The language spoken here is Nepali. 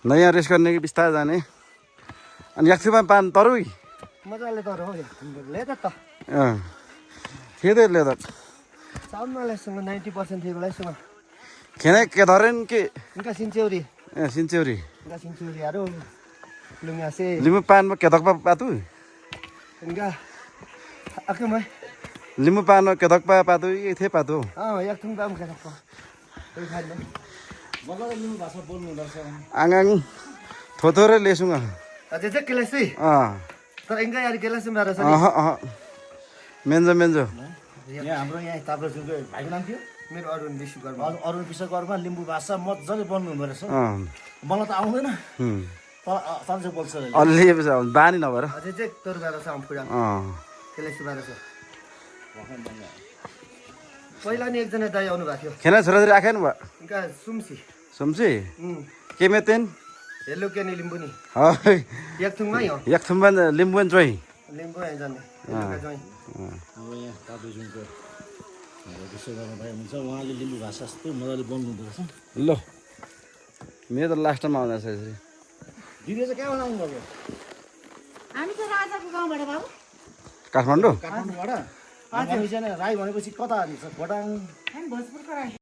नयाँ रेस गर्ने कि बिस्तारै जाने अनि याक्थुमा पान तरुई मजाले तर हो लेदर त खेदै लेदर साउन्डमा लेसँग 90% थियो लेसँग खेने के धरेन के इनका सिन्चौरी सिन्चौरी इनका सिन्चौरी यारो लुंगासे लिम्बू पानमा केदकपा पातु इनका अकेमै लिम्बू पानमा केदकपा पातु के थे पातु एक थुङ दाम खाएको त्यही खानु मजाले लिम्बू भाषा बोल्नु हुँदो रहेछ आङाङ थोथोरै लेसुङ अझै चाहिँ केलासी तर इनका यार केलासी मारा छ मेन्जो मेन्जो यहाँ हाम्रो यहाँ ताप्लेजुङको भाइको नाम थियो मेरो अरुण विश्वकर्मा अरुण विश्वकर्मा लिम्बू भाषा मजाले बोल्नु हुँदो रहेछ मलाई त आउँदैन तर चाहिँ बोल्छ अलि बानी नभएर अझै चाहिँ तोर बारा छ आम्फुडा केलासी बारा छ पहिला नि एकजना दाइ आउनु भएको थियो खेना छोराछोरी आखेन भयो इनका सुम्सी सुम्सी के मेतेन हेलो केनी लिम्बू नि है एक थुङमै हो याक्थुम्बा लिम्बुन जोइ लिम्बू यहाँ जाने एलुका जोइ अब यहाँ ताप्लेजुङको विश्वकर्मा भाइ हुनुहुन्छ उहाँले लिम्बू भाषा यस्तो मजाले बोल्नु हुँदो रहेछ ल मेरो त लास्ट टाइम आउँदैछ यसरी दिदी चाहिँ कहाँबाट आउनुभयो हामी त राजाको गाउँबाट बाबु काठमाडौँ काठमाडौँबाट हामी चाहिँ राई भनेपछि कता भोटाङ हामी भोजपुरको राई